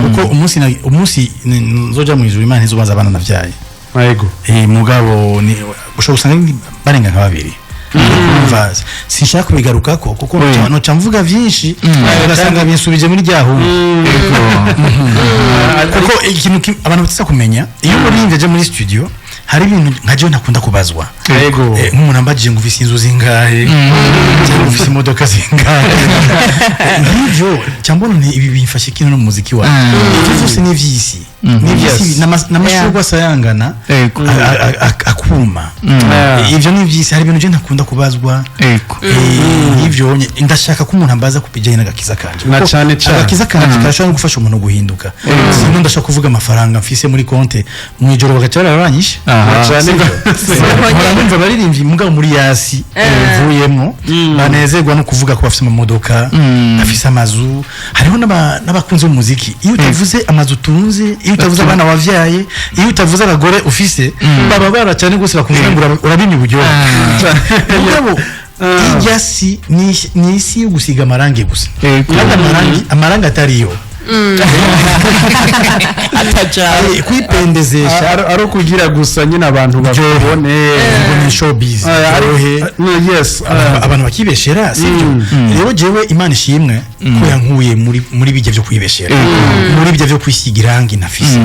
kuko umunsi nzoja mu ijuru, Imana ntizobaza abana navyaye. Yego. Mugabo ni ushobora gusanga barenga nka babiri. Urumva, sinshaka kubigarukako kuko noca mvuga vyinshi, ugasanga binsubije muri rya humwe, kuko ikintu abantu batiza kumenya, iyo umuririmbyi aje muri studio, hari ibintu nka jewe ntakunda kubazwa. Nk'umuntu ambajije ngo ufise inzu zingahe cyangwa ufise imodoka zingahe, nk'ivyo cyangwa none ibi bimfashe kino no mu muziki wawe, ivyo vyose ni ivy'isi, ni ivy'isi. N'amashurwe asayangana akuma. Ivyo ni ivy'isi. Hari ibintu je ntakunda kubazwa. Nk'ivyo ndashaka ko umuntu ambaza ku bijyanye n'agakiza kanje. Na Kuko cane cane. agakiza kanje karashobora no gufasha umuntu guhinduka. Sino ndashaka kuvuga amafaranga mfise muri konte, mu ijoro bagaca barabanyishe. Aha. Cyane. Mpora numva abaririmbyi, mugabo muri yasi mvuyemo, banezerwa no kuvuga ko bafise amamodoka, bafise amazu. Hariho n'abakunzi b'umuziki, iyo utavuze amazu utunze, iyo utavuze abana wavyaye, iyo utavuze abagore ufise, baba bara cyane rwose, bakumva ngo urabimya uburyohe. Mugabo irya si ni isi yo gusiga amarangi gusa, kandi amarangi atariyo. Kwipendezesha. Ari ukugira gusa nyine abantu bakubone. Ngo ni showbiz. Ryohe. No, yes. Abantu bakibeshera, sibyo? Rero jewe Imana ishimwe ko yankuye muri bijya byo kwibeshera, muri bijya byo kwisiga irangi ntafise.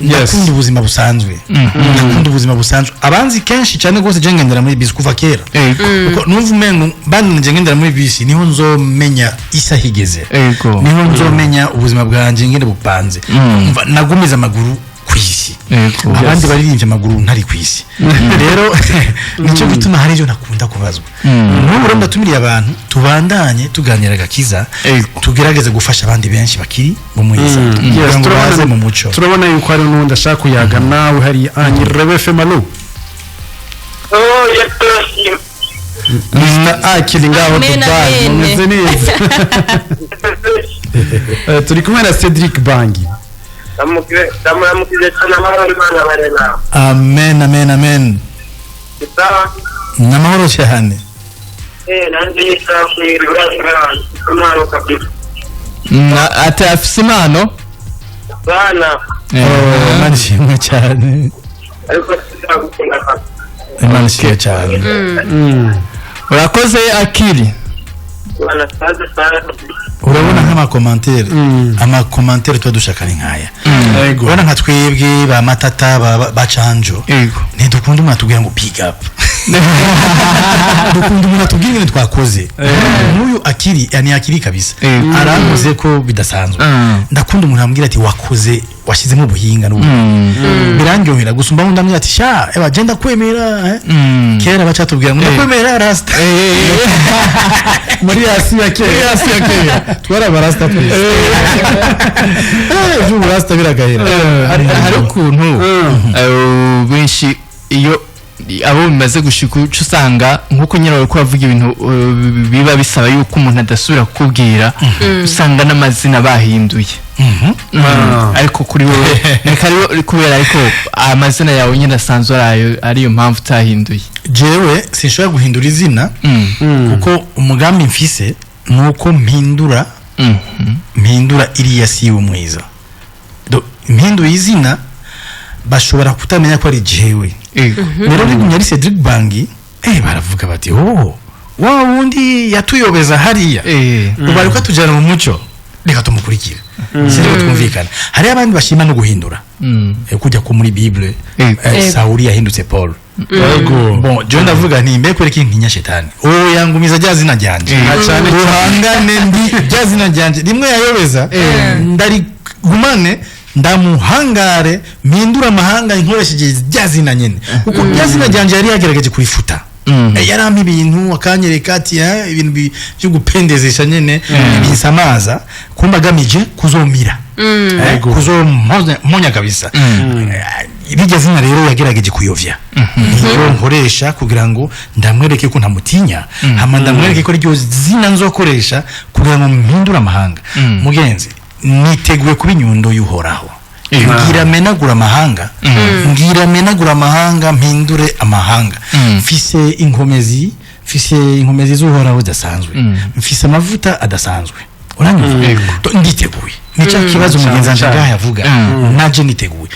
Ndakunda ubuzima busanzwe, ndakunda ubuzima busanzwe. Abanzi kenshi cyane rwose, je ngendera muri bisi kuva kera, kuko numva umengo bananje ngendera muri bisi niho nzomenya isaha igeze, niho nzomenya ubuzima bwanjye ngene bupanze. Umva, nagumiza amaguru ku isi, abandi baririmbye amaguru ntari ku isi. Rero nicyo gituma hari ibyo ntakunda kubazwa. N'ubu rero ndatumiriye abantu tubandanye tuganira agakiza, tugerageze gufasha abandi benshi bakiri mu mwiza kugira ngo baze mu muco. Turabona yuko hari n'undi ashaka kuyaga nawe hari anyirebe Femalu. Oh, yes. Mr. Akili ngaho Amen, Dubai. amen. Mumeze neza? Turi kumwe na Cedric Bangi. Ndamuramukije cyane, amahoro y'Imana abane nawe. Amen, amen, amen. Sawa. Ni amahoro cyane. Nanjye ni sawa, impano kabisa. Ati afise impano. Bana. Oh, Imana ishimwe cyane. Ariko sinagukunda kabisa. Imana ishimwe cyane. Urakoze akiri. Bana, saze sana. Urabona nk'amakomantere, amakomantere tuba dushaka ni nkaya. Urabona nka twebwe ba Matata, ba Canjo, ntidukunda umuntu atubwira ngo big up. Dukunda umuntu atubwira ingene twakoze. Nk'uyu akiri, yani akiri kabisa, arankoze ko bidasanzwe. Ndakunda umuntu ambwira ati wakoze, washyizemo ubuhinga n'ubuhinga, birandyohera gusumba undi ambwira ati sha eba genda kwemera. Kera bacatubwira ngo ndakwemera rasta. Muri Asiya kera, Muri Asiya kera twari abarasta twese. Ejo rasta biragahera. Hari ukuntu benshi iyo abo bimaze gushika uca usanga nk'uko nyine bari kubavuga ibintu biba bisaba yuko umuntu adasubira kukubwira, usanga n'amazina bahinduye. Ariko kuri wowe reka ari kubera ariko amazina yawe nyine asanzwe ari ayo, ariyo mpamvu utahinduye. Jewe sinshobora guhindura izina kuko umugambi mfise ni uko mpindura iriya si y'umwiza. Mpinduye izina bashobora kutamenya ko ari jewe. Rero rigumye ari Cedric Bangi, baravuga bati oh, wa wundi yatuyobeza hariya, ubu ariko atujyana mu muco, reka tumukurikire. Sinzi twumvikana. Hari abandi bashima no guhindura, kujya ko muri Bible Sauli yahindutse Paul. Bon, jewe ndavuga nti mbe kwereka intinya shetani, oh yangumiza rya zina ryanje, uhangane ndi rya zina ryanje rimwe yayobeza, ndarigumane, ndamuhangare, mpindura amahanga nkoresheje rya zina nyene, kuko rya zina ryanje yari yagerageje kurifuta. Yarampa ibintu akanyereka ati ibintu byo gupendezesha nyene binsamaza, kumba agamije kuzomira, kuzomonya kabisa. Iryo zina rero yagerageje kuyovya, niyo nkoresha kugira ngo ndamwereke ko ntamutinya, hama ndamwereke ko iryo zina nzokoresha kugira ngo mpindure amahanga. Mugenzi, niteguye kuba inyundo y'Uhoraho. Ngira menagura amahanga, ngira menagura amahanga, mpindure amahanga. Mfise inkomezi, mfise inkomezi z'Uhoraho zidasanzwe, mfise amavuta adasanzwe. Uranyumva? Nditeguye. Nica kibazo mugenzi wanje ngaha yavuga, naje niteguye.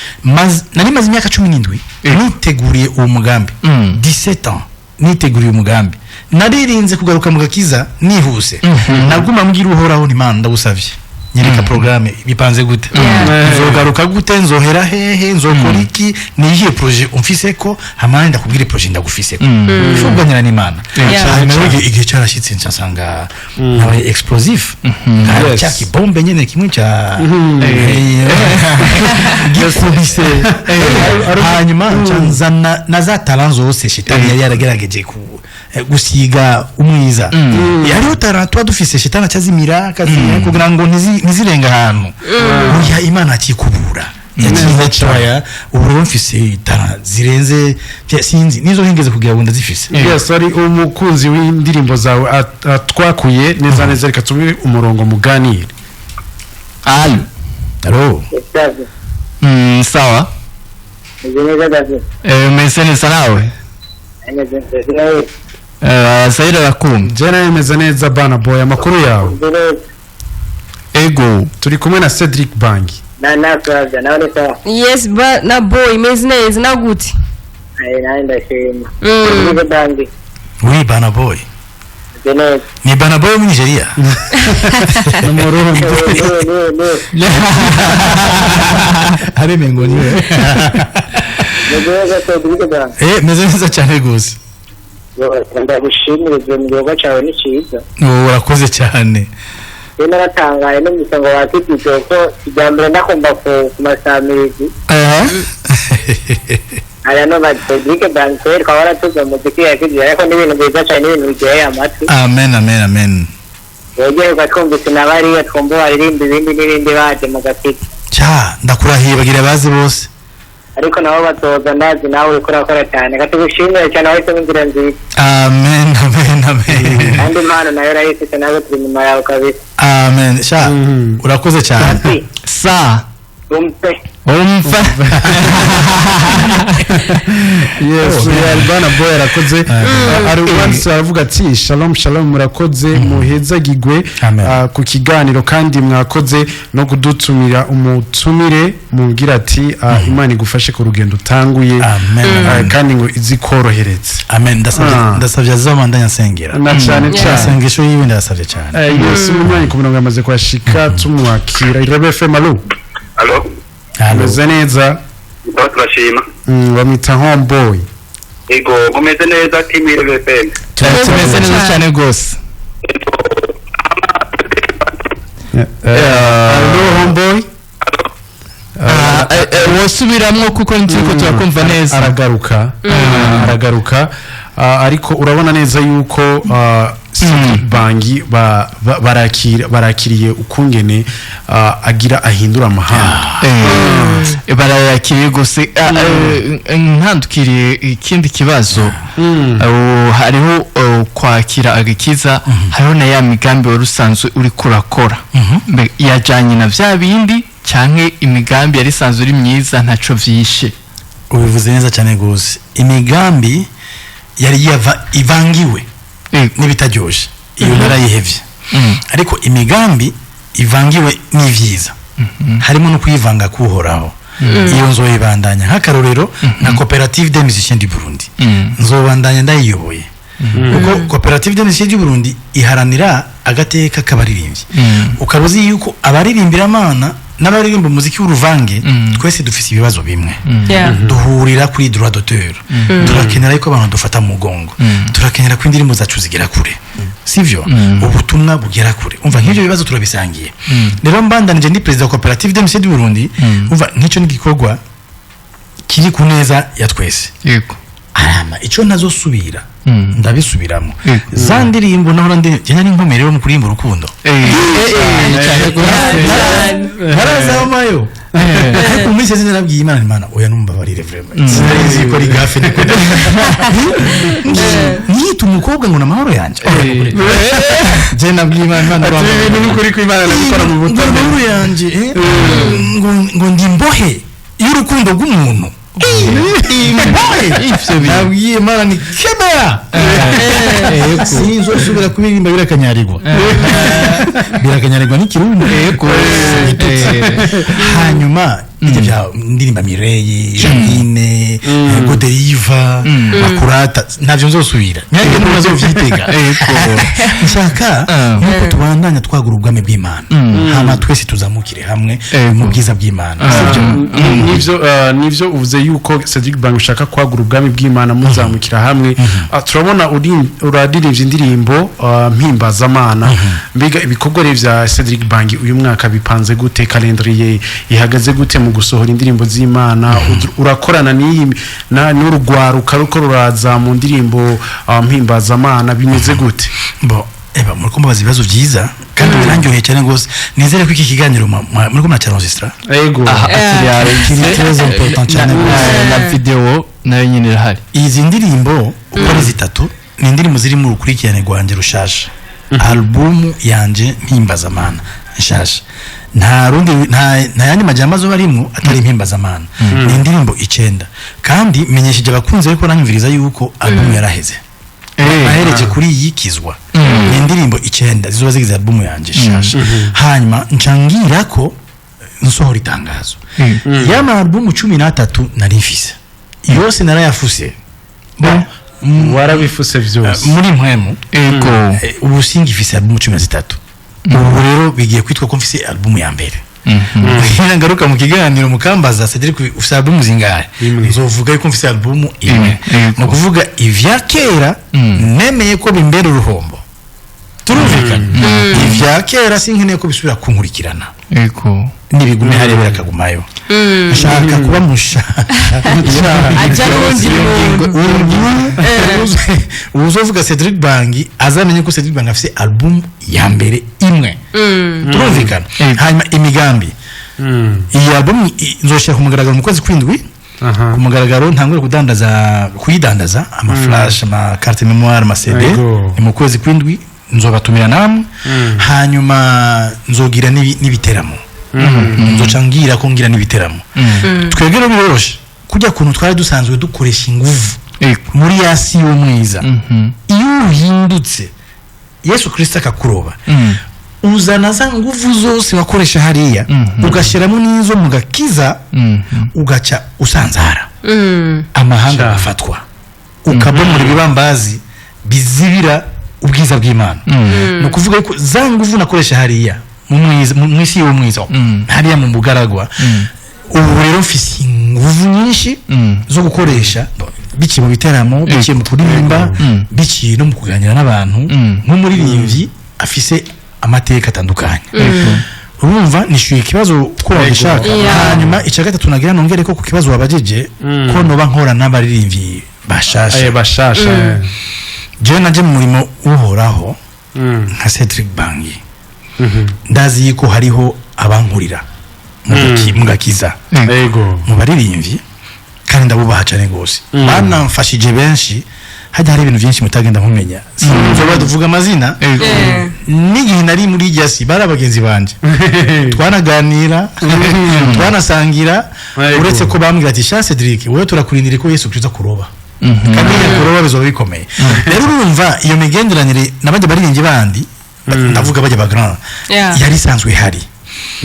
Nari maze imyaka 17 niteguriye uwo mugambi. 17 ans niteguriye umugambi. Naririnze kugaruka mu gakiza nihuse. Naguma mbwira Uhoraho nti Mana ndagusavye, nyereka programme bipanze gute, nzogaruka gute, nzohera hehe, nzokora iki, ni iyihe projet umfise ko hamana ndakubwira projet ndagufise ko ufunganyira n'Imana. Hanyuma igihe cyarashitse nsanga nabaye explosif, cya kibombe nyene kimwe cya gikubise. Hanyuma nzana na za talent zose shetani yari yaragerageje gusiga umwiza. Hariho talent tuba dufise shetani acazimira akazimira kugira ngo ntizirenga ahantu. Oya, Imana akikubura yakiza. Ubu rero mfise talent zirenze, sinzi nizo hingeze kugira ngo ndazifise. Yes, ari umukunzi w'indirimbo zawe atwakuye neza neza, reka tumuhe umurongo muganire. Allo. Allo. Sawa. Meze neza nawe? Zaira rakumva. Jena meze neza bana boy, amakuru yawe? Ego, turi kumwe na Cedric Bangi. Na sawa, na wale sawa. Yes, ba na boy meze neza na gute? Ai, ndashima. Cedric Bangi. Oui, bana boy. Ni bana boy mu Nigeria. No mu Burundi. Ari mengo niwe. Meze neza cyane gose. Ndagushimira ibyo gikorwa cyawe ni cyiza. Urakoze cyane. Rero naratangaye numvise ngo wakitije ko kijyambere ndakumva ku masamirizi. Aya no Cedric Bangi twaba waratuze umuziki yakijije, ariko n'ibintu byiza cyane, n'ibintu biryoheye amatwi. Amen, amen, amen. Wegerwa twumvise na bariya twumva baririmba ibindi n'ibindi baje mu gatiki. Cya ndakurahiye bagira bazi bose. Ariko nabo batoza, ndazi nawe uriko urakora cyane. Katugushimire cyane, wahisemo inzira nziza. Amen, amen, amen. Kandi impano nayo urayifite, nawe turi inyuma yawe kabisa. Amen sha, urakoze cyane. Sa. Umpe. Umva. Yes, Albana Boy arakoze. Ari uwanditse aravuga ati: "Shalom shalom, murakoze, muhezagigwe Amen. Ku kiganiro, kandi mwakoze no kudutumira umutumire." Mubwira ati Imana igufashe ku rugendo utanguye, Amen. Kandi ngo izikorohereze. Amen, ndasabye. Ndasabye azabandanya nsengera. Na cyane cyane. Isengesho yiwe ndasabye cyane. Yes, umunywanyi ku murongo yamaze kuhashika, tumwakira. Irebe FM, alo? Alo. Allo. Meze neza? Ndaba turashima. Bamwita Homeboy. Ego, mumeze neza, team Irebe FM? Tumeze neza cyane rwose. Alo, Homeboy. Wosubiramwo kuko nturiko turakumva neza. Aragaruka, aragaruka. Ariko urabona neza yuko Cedric Bangi barakiriye ukungene agira ahindura amahanga. Barayakiriye gusa. Ntandukiriye ikindi kibazo. Hariho kwakira agakiza, hariho na ya migambi wari usanzwe uri kurakora. Yajyanye na bya bindi, canke imigambi yari isanzwe uri myiza ntaco vyishe? Ubivuze neza cyane rwose. Imigambi yari yava ivangiwe n'ibitaryoshe, iyo narayihevye. Ariko imigambi ivangiwe n'ivyiza, harimo no kuyivanga kuhoraho, iyo nzoyibandanya. Nk'akarorero, nka Coopérative des musiciens du Burundi, nzobandanya ndayiyoboye, kuko Coopérative des musiciens du Burundi iharanira agateka k'abaririmbyi. Ukaba uzi yuko abaririmbira n'abaririmba umuziki w'uruvange twese dufise ibibazo bimwe. Duhurira kuri droit d'auteur. Turakenera yuko abantu dufata mu mugongo, turakenera ko indirimbo zacu zigera kure, sivyo? Ubutumwa bugera kure. Umva, nk'ibyo bibazo turabisangiye. Rero mbandanije ndi perezida wa Coopérative des musiciens du Burundi, umva, nk'icyo ni igikorwa kiri ku neza ya twese. Arama icyo ntazosubira, ndabisubiramo, za ndirimbo nahora ndi njye nari nkomeye rero mu kuririmba urukundo. Cyane rwose. Ntarazamayo, ariko mu minsi yashize narabwiye Imana, Imana oya, numbabarire, vraiment sinari ko ari gafe, niko niyita umukobwa ngo ni amahoro yanjye. Je nabwiye Imana, Imana Ati ibintu n'ukuri kw'Imana nabikora mu ngo butabera. Amahoro yanjye, ngo ndi imbohe y'urukundo rw'umuntu, imbohe. Ivyo bintu. Nabwiye Imana ni kemera, sinzosubira kuririmba birakanyarirwa. Birakanyarirwa n'ikirundi. Igitutsi. Hanyuma ibyo bya ndirimba Mireille, Janine, Goderiva, Makurata, ntabyo nzosubira, nyange ntubazovyitega. Nshaka nkuko tubandanya twagura ubwami bw'Imana, hama twese tuzamukire hamwe mu bwiza bw'Imana, sibyo? Nivyo uvuze yuko Cedric Bangi ushaka kwagura ubwami bw'Imana, muzamukira hamwe. Turabona uraririmbye indirimbo mpimbazamana. Mbega ibikorwa rero vya Cedric Bangi uyu mwaka bipanze gute? Calendrier ihagaze gute mu gusohora indirimbo z'Imana? Urakorana n'iyi n'urugwaruka ruko ruraza mu ndirimbo mpimbazamana, bimeze gute? Bo eba, muriko mubaza ibibazo byiza kandi birandyoheye cyane rwose. Nizere ko iki kiganiro muriko muracyaronsistra. Ego. Aha Kiri très important cyane rwose. Na video nayo nyine irahari. Izi ndirimbo uko ari zitatu ni indirimbo ziri mu rukurikirane rwanjye rushasha, albumu yanje mpimbazamana nshasha. Nta rundi, nta yandi majambo azoba arimwo atari impimbazamana. Ni indirimbo 9, kandi menyesheje abakunzi ariko nanyumviriza yuko albumu yaraheze, ahereje kuri yikizwa. Ni indirimbo 9 zizoba zigize albumu yanje nshasha. Hanyuma ncangira ko nsohora itangazo y'ama albumu 13 nari mfise, yose narayafuse. Bon, Warabifuse vyose? Muri mpwemu. Ubu singifise albumu 13. Ubu rero bigiye kwitwa ko mfise albumu ya mbere. Ngaruka mu kiganiro mukambaza: "Cedric, ufise albumu zingahe?" Imwe. Nzovuga yuko mfise albumu imwe. Imwe, yego. Ni ukuvuga ivya kera nemeye ko bimbera uruhombo, turumvikana? Ivya kera sinkeneye ko bisubira kunkurikirana. Nibigume hariya, birakagumayo. Nshaka kuba mushaka. Aja n'uwundi muntu. Uzovuga Cedric Bangi azamenye ko Cedric Bangi afise album ya mbere imwe, turumvikana? Yego. Hanyuma imigambi, iyi album nzoshira ku mugaragaro mu kwezi kw'indwi. Ku mugaragaro ntangure kudandaza, kuyidandaza ama flash, ama carte mémoire, ama CD. Ni mu kwezi kw'indwi, nzobatumira namwe. Hanyuma nzogira n'ibiteramo, nzoca ngira ko ngira n'ibiteramo. Twebwe rero biroroshe, kujya kuntu twari dusanzwe dukoresha inguvu muri yasi y'umwiza, iyo uhindutse Yesu Kristo akakuroba, uzana za nguvu zose wakoresha hariya, ugashyiramo n'izo mu gakiza, ugaca usanzara, amahanga agafatwa, ukabomora ibibambazi bizibira ubwiza bw'Imana. Ni ukuvuga yuko za nguvu nakoresha hariya mu mwiza, mu isi y'umwiza, hariya mu bugaragwa, ubu rero mfise inguvu nyinshi zo gukoresha, biciye mu biteramo, biciye mu kuririmba, biciye no mu kuganira n'abantu, nk'umuririmbyi afise amateka atandukanye. Urumva nishyuye ikibazo ko wabishaka. Hanyuma icya gatatu nagira nongere ko ku kibazo wabajije, ko noba nkora n'abaririmbyi bashasha. Aye, bashasha. Jewe naje mu murimo uhoraho nka Cedric Bangi, ndazi yuko hariho abankurira mu gakiza, mu baririmbyi, kandi ndabubaha cyane rwose, banamfashije benshi. Hajya hari ibintu byinshi mutagenda mumenya, sinzoba tuvuga amazina. N'igihe nari muri irya si, bari abagenzi banje, twanaganira, twanasangira. Uretse ko bambwira ati: "Sha Cedric, wowe turakurindira ko Yesu Kristo kuroba, kandi iyo kuroba bizoba bikomeye." Rero urumva iyo migenderanire n'abandi baririmbyi bandi, ndavuga bajya ba grand, yari isanzwe ihari.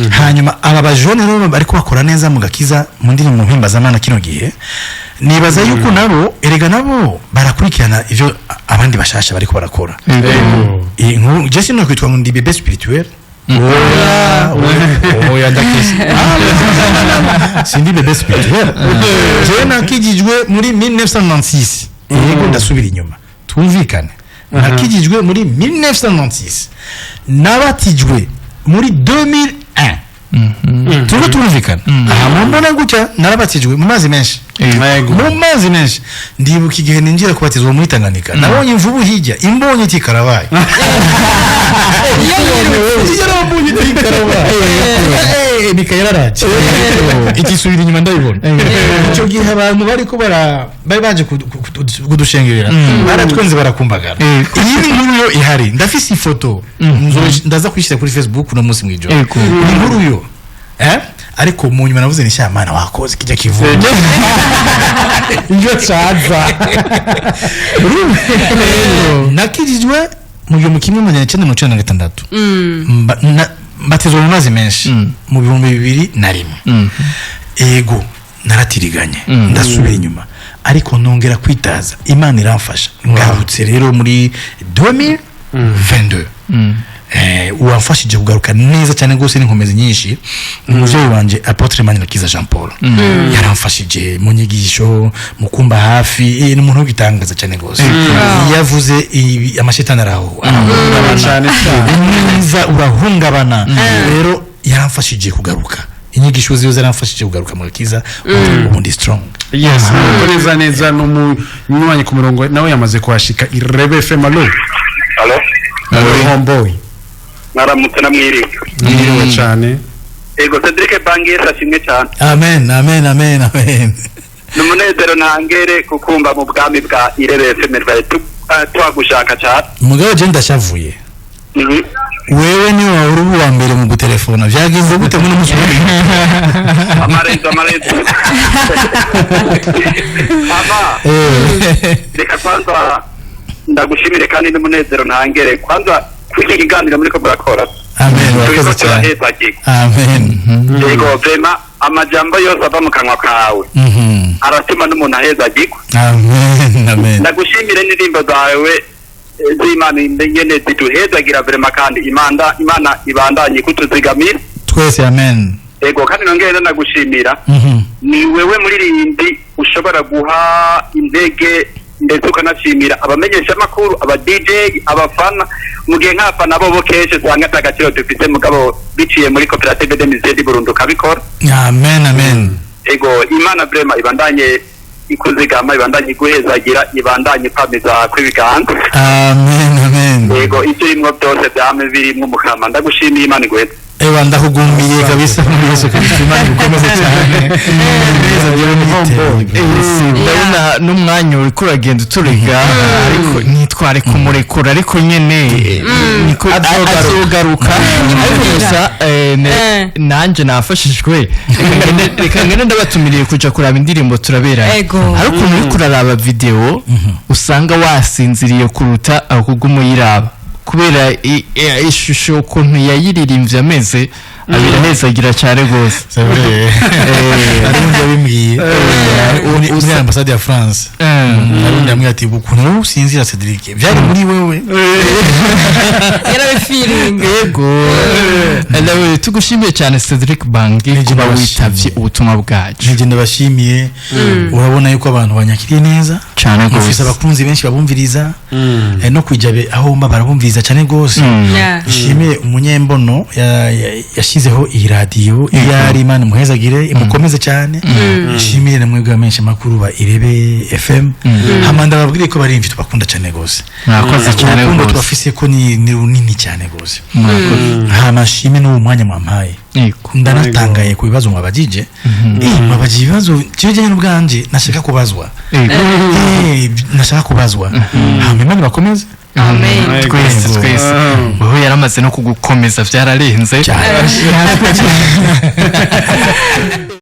Hanyuma aba bajone rero bariko bakora neza mu gakiza, mu ndirimbo mpimbazamana kino gihe, nibaza yuko nabo erega nabo barakurikirana ivyo abandi bashasha bariko barakora. Je sino kwitwa ngo ndi bébé spirituel. Oya, oya, oya, ndakese. Ah, sindi bébé spirituel. Je nakijijwe muri 1996. Yego, ndasubira inyuma, twumvikane. Nakijijwe muri 1996, nabatijwe muri 2001. Turiko turumvikana aha? Mumbona gutya, narabatijwe mu mazi menshi, mu mazi menshi. Ndibuka igihe ninjira kubatizwa muri Tanganyika, nabonye imvubu hirya imbonye iti: "Karabaye." Yarambonye iti: "Karabaye." Nika yararaje iti: "Subira inyuma." Ndabibona icyo gihe abantu bariko bara bari baje kudushengerera, baratwenze, barakumbagara. Iyi ni inkuru yo ihari, ndafise ifoto, ndaza kuyishyira kuri Facebook uno munsi mw'ijoro. Ni inkuru yo, ariko mu nyuma navuze ni shamana wakoze kijya kivuga. Iyo caza. Nakijijwe mu 1996, mbatizwa mu mazi menshi mu 2001. Ego, naratiriganye, ndasubira inyuma, ariko nongera kwitaza, Imana iramfasha, ngarutse rero muri 2022. Uwamfashije kugaruka neza cyane rwose n'inkomezi nyinshi, umuvyeyi wanje Apôtre Manirakiza Jean Paul. Yaramfashije mu nyigisho, mu kumba hafi. Ni umuntu w'igitangaza cyane rwose. Iyo avuze ibi, amashetani araho arahungabana. Cyane cyane. Umwiza urahungabana. Rero yaramfashije kugaruka, inyigisho ziwe zaramfashije kugaruka mu gakiza, ubundi strong. Yes, nuko neza neza n'umunywanyi ku murongo nawe yamaze kuhashika. Irebe FM, allo? Allo? Homeboy. Mwaramutse, namwiriwe. Mwiriwe cyane. Ego, Cedric Bangi, ashimwe cyane. Amen, amen, amen, amen. Ni umunezero ntangere kukumva mu bwami bwa Irebe FM. Twari tuhagushaka cyane. Mugabo je ndashavuye. Wewe ni wahora uba uwa mbere mu gutelefona, vyagenze gute muri musi? Amarenzo, amarenzo ama. Reka kwanza ndagushimire, kandi n'umunezero ntangere kwanza kuri iki kiganiro muriko murakora. Amen, urakoze Turiko cyane. turahezagirwa. Amen. Yego, vraiment amajambo yose ava mu kanwa kawe aratuma n'umuntu ahezagirwa. Amen, amen. Ndagushimire n'indirimbo zawe z'Imana nyene ziduhezagira vraiment, kandi Imana ibandanye kutuzigamira. Twese, amen. Ego, kandi nongere ndanagushimira. Ni wewe muririmbyi ushobora guha intege, ndetse ukanashimira abamenyesha amakuru, aba DJ, abafana, mu gihe nk'abafana bo kenshi usanga ata gaciro dufite, mugabo biciye muri Coopérative de Musiciens du Burundi ukabikora. Amen, amen. Ego, Imana vraiment ibandanye. ikuzigama, ibandanye iguhezagira, ibandanye ikwamiza kw'ibiganza. Amen, amen. Yego, ibyo urimwo byose byame birimwo Umukama. Ndagushimiye, Imana iguheze. Ewa, ndakugumiye kabisa muri Yesu Kristo. Imana igukomeze cyane neza. Ndabona n'umwanya uriko uragenda uturega, ariko ntitware kumurekura, ariko nyene niko azogaruka. Ariko gusa nanje nafashijwe. Reka ngende ndabatumiriye kuja kuraba indirimbo Turaberanye. Ego. Hari ukuntu uriko uraraba video usanga wasinziriye kuruta kuguma uyiraba, kubera ishusho ukuntu yayiririmbye ameze, abirahezagira cyane rwose. C'est vrai. Hari undi yabimbwiye uri ambasade ya France. Hari undi yambwiye ati: "Ukuntu wowe usinzira, Cedric, byari muri wewe." Yarabifiringa. Yego. Nawe tugushimiye cyane, Cedric Bangi, Nijye kuba ndabashimiye. witavye ubutumwa bwacu. Nijye ndabashimiye. Urabona yuko abantu banyakiriye neza. Cyane Mufise rwose. abakunzi benshi babumviriza. No kwijabe aho mba barabumviriza cyane rwose. Nshimiye umunyembono yashyizeho iyi radiyo iyo ari. Imana imuhezagire, imukomeze cyane. Nshimire na mwebwe bamenshi amakuru ba Irebe FM. Hama ndababwire ko barimvye tubakunda cyane rwose. Mwakoze cyane Urukundo rwose. tubafise ko ni runini cyane rwose. Mwakoze. Hama nshime n'uwo mwanya mwampaye. Ndanatangaye ku bibazo mwabajije. Mwabajije ibibazo kijanye n'ubwanje nashaka kubazwa. Nashaka kubazwa. Hama Imana ibakomeze. Amen. Twese, twese. Wewe yaramaze no kugukomeza, byararenze. Cyane.